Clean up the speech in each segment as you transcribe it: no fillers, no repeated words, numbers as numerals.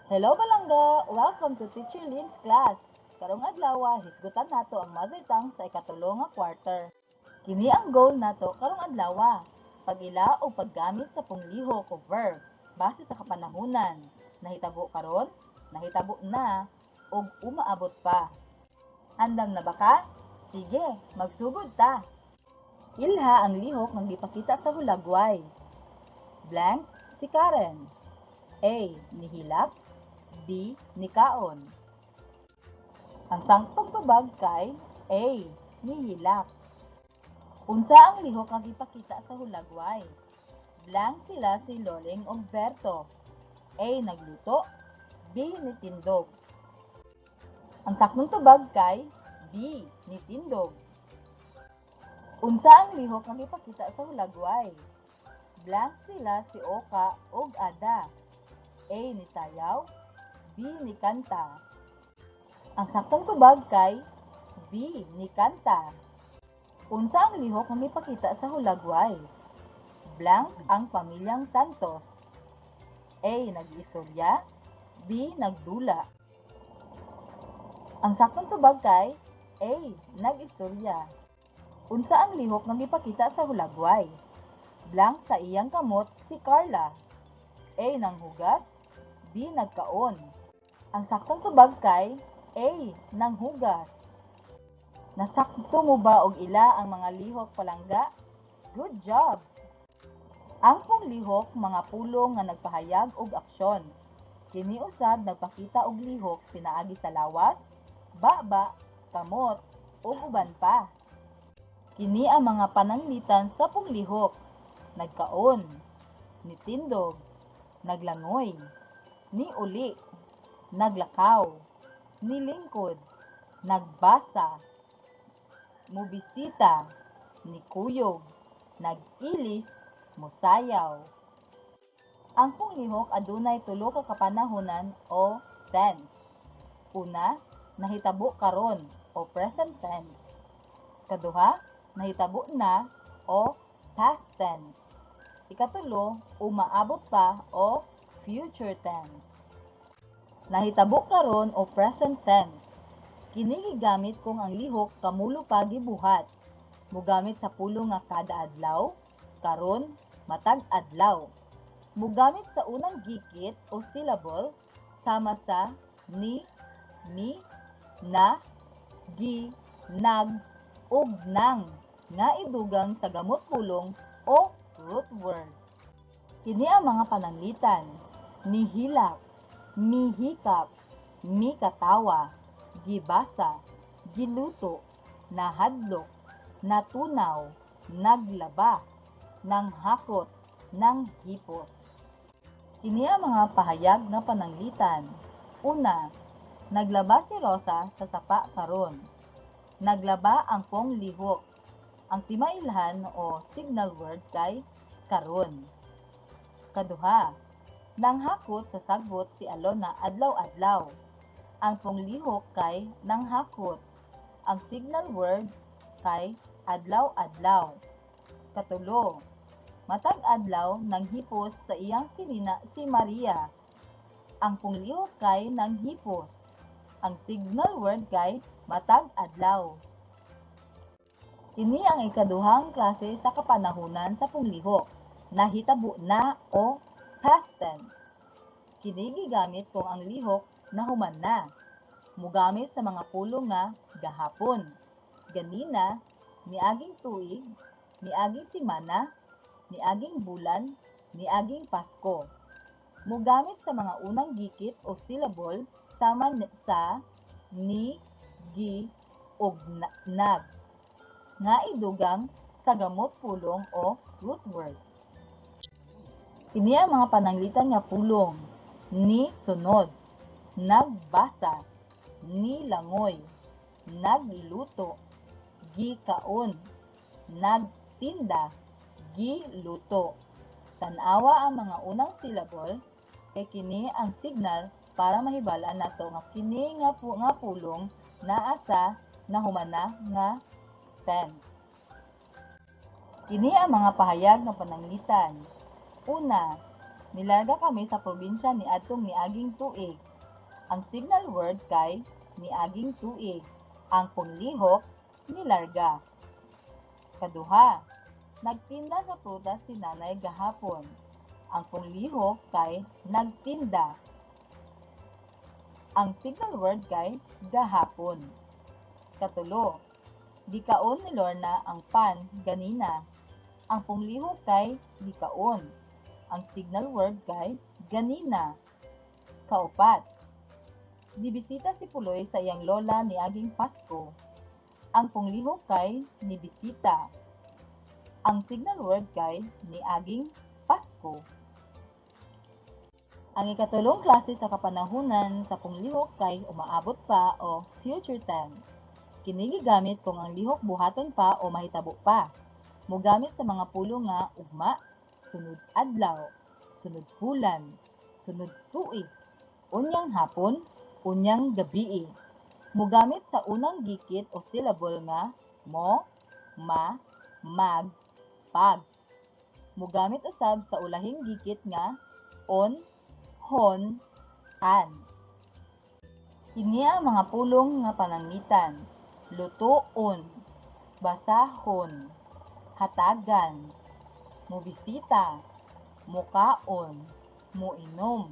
Hello, palangga! Welcome to Teacher Lynn's class. Karong adlaw, hisgutan nato ang mother tongue sa ikatulo nga quarter. Kini ang goal nato karong adlaw: pag-ila o paggamit sa punglihok o verb base sa kapanahunan, nahitabo karon, nahitabo na, ug umaabot pa. Andam na ba ka? Sige, magsugod ta. Ilha ang lihok nga gipakita sa hulagway. Blank si Karen. A. Nihilak. B. Nikaon. Ang saktong tubag kay A. Nihilak. Unsa ang lihok nga gipakita sa hulagway? Blank sila si Loling ug Berto. A. Nagluto. B. Nitindog. Ang saktong tubag kay B. Nitindog. Unsa ang lihok nga gipakita sa hulagway? Blank sila si Oka ug Ada. A. Nisayaw. B. Nikanta. Ang saktong tubag kay B. Nikanta. Unsa ang lihok nga gipakita sa hulagway? Blank ang pamilyang Santos. A. Nag-istorya. B. Nagdula. Ang saktong tubag kay A. Nag-istorya. Unsa ang lihok nga gipakita sa hulagway? Blank sa iyang kamot si Carla. A. Nanghugas. B. Nagkaon. Ang saktong tubag kay A. Nanghugas. Nasakto mo ba og ila ang mga lihok, palangga? Good job! Ang punglihok mga pulong nga nagpahayag og aksyon. Kini usab nagpakita og lihok pinaagi sa lawas, baba, kamot, ug uban pa. Kini ang mga pananglitan sa punglihok: nagkaon, nitindog, naglangoy, niuli, naglakaw, nilingkod, nagbasa, mobisita, nikuyog, nag-ilis, mosayaw. Ang punglihok adunay tulo ka kapanahonan o tense. Una, nahitabo karon o present tense. Kaduha, nahitabo na o past tense. Ikatulo, umaabot pa o future tense. Nahitabo karon o present tense. Kini gigamit kung ang lihok kamulo pa gibuhat. Mogamit sa pulong nga kada adlaw, karon, matag adlaw. Mogamit sa unang gikit o syllable sama sa ni, mi, na, gi, nag, ug nang nga idugang sa gamot pulong o root word. Kini ang mga pananglitan: nihilak, mihikap, mikatawa, gibasa, giluto, nahadlok, natunaw, naglaba, nanghakot, nanghipos. Kini ang mga pahayag nga pananglitan. Una, naglaba si Rosa sa sapa karon. Naglaba ang punglihok. Ang timailhan o signal word kay karon. Kaduha, nanghakot sa sagbot si Alona adlaw-adlaw. Ang punglihok kay nanghakot. Ang signal word kay adlaw-adlaw. Katulo, matag adlaw nanghipos sa iyang sinina si Maria. Ang punglihok kay nanghipos. Ang signal word kay matag adlaw. Kini ang ikaduhang klase sa kapanahunan sa punglihok, nahitabo na o past tense. Kini gigamit kung ang lihok nahuman na. Mugamit sa mga pulong nga gahapon, ganina, niaging tuig, niaging semana, niaging bulan, niaging Pasko. Mugamit sa mga unang gikit o syllable sama sa ni, gi, ug nag nga idugang sa gamot pulong o root word. Kini ang mga pananglitan nga pulong: ni sunod, nagbasa, nilangoy, nagluto, gikaon, nagtinda, giluto. Tan-awa ang mga unang syllable kay kini ang signal para mahibal-an nato nga kini nga pulong naa sa nahuman na nga tense. Kini ang mga pahayag nga pananglitan. Una, Nilarga kami sa probinsya niadtong niaging tuig. Ang signal word kay niaging tuig. Ang punglihok, nilarga. Kaduha, nagtinda sa prutas si nanay gahapon. Ang punglihok kay nagtinda. Ang signal word kay gahapon. Katulo, gikaon ni Lorna ang pan ganina. Ang punglihok kay gikaon. Ang signal word kay ganina. Kaupat, nibisita si Puloy sa iyang lola niaging Pasko. Ang punglihok kay nibisita. Ang signal word kay niaging Pasko. Ang ikatulong klase sa kapanahunan sa punglihok kay umaabot pa o future tense. Kini gigamit kung ang lihok buhaton pa o mahitabo pa. Mogamit sa mga pulong nga ugma, sunod adlaw, sunod bulan, sunod tuig, unyang hapon, unyang gabii. Mogamit sa unang gikit o syllable nga mo, ma, mag, pag. Mogamit usab sa ulahing gikit nga on, hon, an. Kini ang mga pulong nga pananglitan: lutoon, basahon, hatagan, mobisita, mukaon, muinom,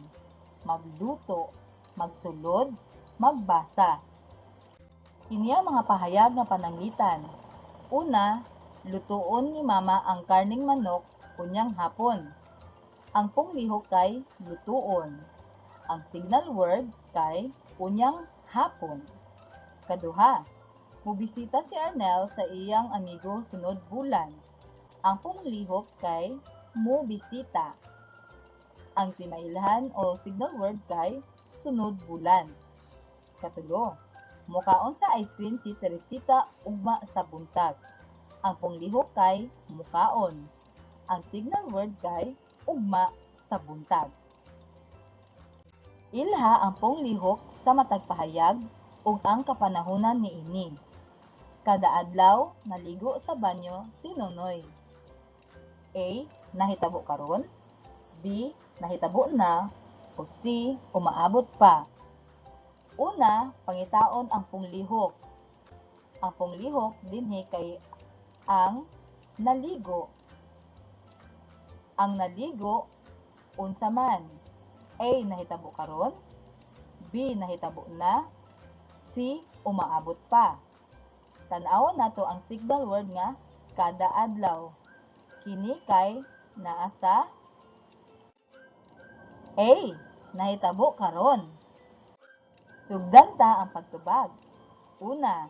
magluto, magsulod, magbasa. Kini ang mga pahayag nga pananglitan. Una, lutuon ni mama ang karning manok unyang hapon. Ang punglihok kay lutuon. Ang signal word kay unyang hapon. Kaduha, mobisita si Arnel sa iyang amigo sunod bulan. Ang punglihok kay mobisita. Ang timailhan o signal word kay sunod bulan. Katulo, mukaon sa ice cream si Teresita ugma sa buntag. Ang punglihok kay mukaon. Ang signal word kay ugma sa buntag. Ilha ang punglihok sa matag pahayag ug ang kapanahunan niini. Kada adlaw naligo sa banyo si Nonoy. A. Nahitabo karon. B. Nahitabo na. O C. Umaabot pa. Una, pangitaon ang punglihok. Ang punglihok dinhi kay ang naligo. Ang naligo, unsa man? A. Nahitabo karon. B. Nahitabo na. C. Umaabot pa. Tan-awon nato ang signal word nga kada adlaw. Kini kay naa sa A. Nahitabo karon. Sugdan ta ang pagtubag. Una,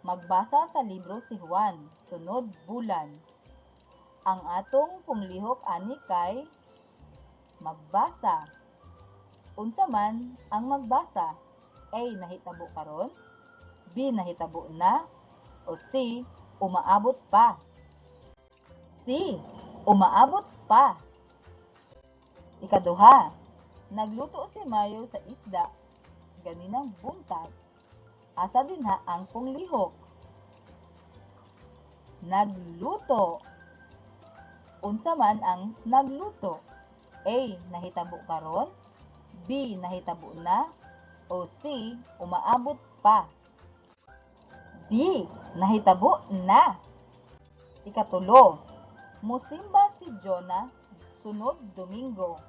magbasa sa libro si Juan, sunod bulan. Ang atong punglihok ani kay magbasa. Unsa man ang magbasa? A. Nahitabo karon. B. Nahitabo na. O C. Umaabot pa. C. Umaabot pa. Ikaduha, nagluto si Mario sa isda ganinang buntag. Asa dinha ang punglihok? Nagluto. Unsa man ang nagluto? A. Nahitabo karon. B. Nahitabo na. O C. Umaabot pa. B. Nahitabo na. Ikatulo, musimba si Jonah sunod Domingo.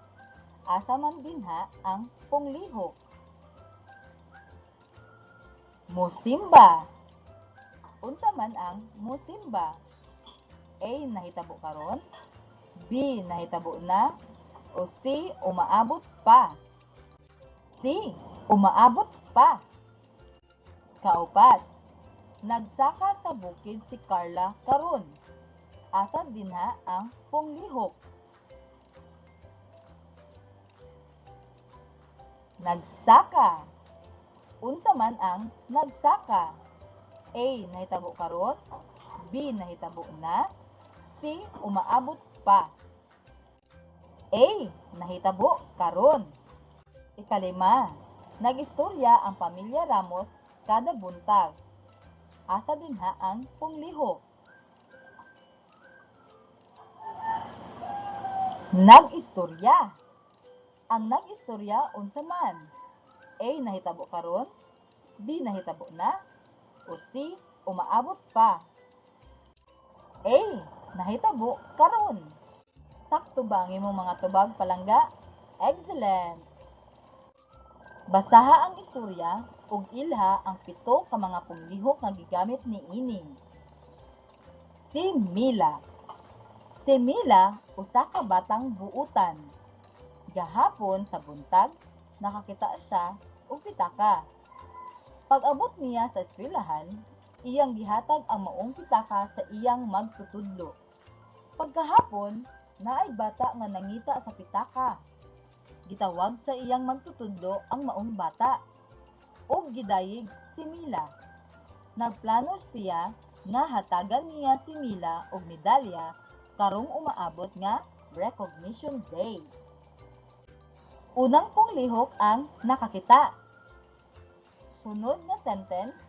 Asa man dinha ang punglihok? Musimba. Unsa man ang musimba? A. Nahitabo karon. B. Nahitabo na. O C. Umaabot pa. C. Umaabot pa. Kaupat, nagsaka sa bukid si Carla karon. Asa dinha ang punglihok? Nagsaka. Unsa man ang nagsaka? A. Nahitabo karon. B. Nahitabo na. C. Umaabot pa. A. Nahitabo karon. Ikalima, nagistorya ang pamilya Ramos kada buntag. Asa dinha ang punglihok? Nag-istorya. Ang nag-istorya unsa man? A. Nahitabo karon, B. Nahitabo na, o C. Umaabot pa. A. Nahitabo karon. Sakto ba ang imong mga tubag, palangga? Excellent! Basaha ang istorya ug ilha ang pito ka mga punglihok nga gigamit niini. Si Mila. Si Mila usa ka batang buutan. Gahapon sa buntag, nakakita siya og pitaka. Pag-abot niya sa eskwelahan, iyang gihatag ang maong pitaka sa iyang magtutudlo. Pagkahapon, naay bata nga nangita sa pitaka. Gitawag sa iyang magtutudlo ang maong bata ug gidayeg si Mila. Nagplano siya nga hatagan niya si Mila og medalya karong umaabot nga Recognition Day. Unang punglihok ang "nakakita". Sunod nga sentence,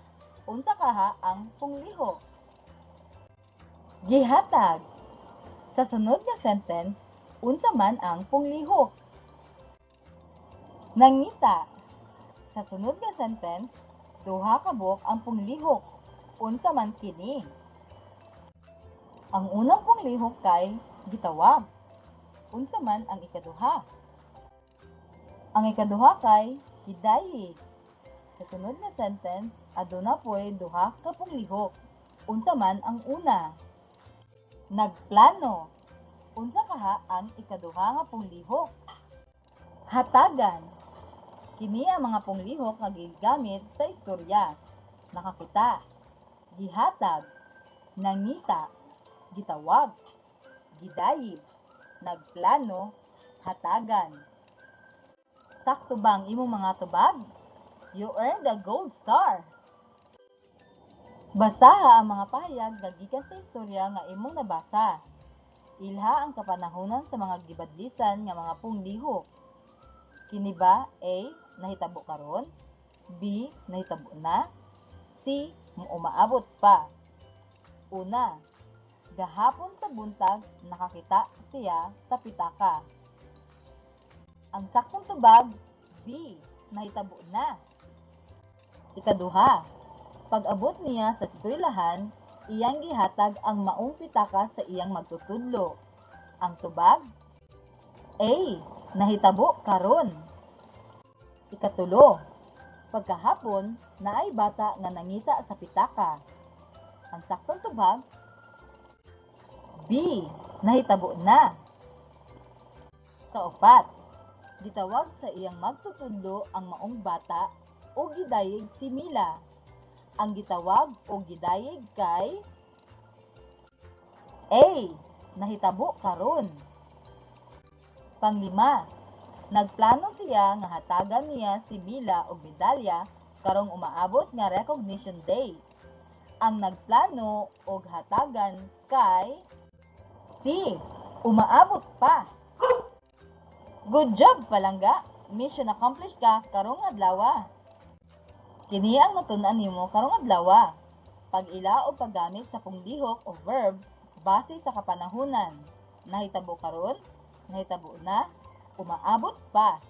unsa kaha ang punglihok? Gihatag. Sa sunod nga sentence, unsa man ang punglihok? Nangita. Sa sunod nga sentence, duha ka buok ang punglihok. Unsa man kini? Ang unang punglihok kay "gitawag". Unsa man ang ikaduha? Ang ikaduha kay "gidayeg". Sa sunod nga sentence, aduna poy duha ka punglihok. Unsa man ang una? Nagplano. Unsa kaha ang ikaduha nga punglihok? Hatagan. Kini ang mga punglihok nga gigamit sa istorya. Nakakita, gihatag, nangita, gitawag, gidayeg, nagplano, hatagan. Sakto ba ang imong mga tubag? You earned a gold star! Basaha ang mga pahayag nga gikan sa istorya nga imong nabasa. Ilha ang kapanahunan sa mga gibadlisan nga mga punglihok. Kini ba: A. Nahitabo karon, B. Nahitabo na, C. Umaabot pa. Una, gahapon sa buntag, nakakita siya sa pitaka. Ang saktong tubag, B. Nahitabo na. Ikaduha, pag-abot niya sa eskwelahan, iyang gihatag ang maong pitaka sa iyang magtutudlo. Ang tubag, A. Nahitabo karon. Ikatulo, pagkahapon, naay bata nga nangita sa pitaka. Ang saktong tubag, B. Nahitabo na. Kaupat, gitawag sa iyang magtutudlo ang maong bata ug gidayeg si Mila. Ang gitawag o gidayeg kay A. Nahitabo karon. Panglima, nagplano siya nga hatagan niya si Mila og medalya karong umaabot nga Recognition Day. Ang nagplano og hatagan kay C. Umaabot pa. Good job, palangga! Mission accomplished ka karong adlaw. Kini ang natun-an nimo karong adlaw. Pag-ila o paggamit sa punglihok o verb base sa kapanahunan. Nahitabo karon, nahitabo na, umaabot pa.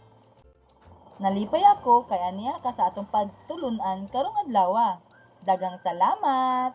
Nalipay ako kay aniya ka sa atong pagtulunan karong adlaw. Daghang salamat!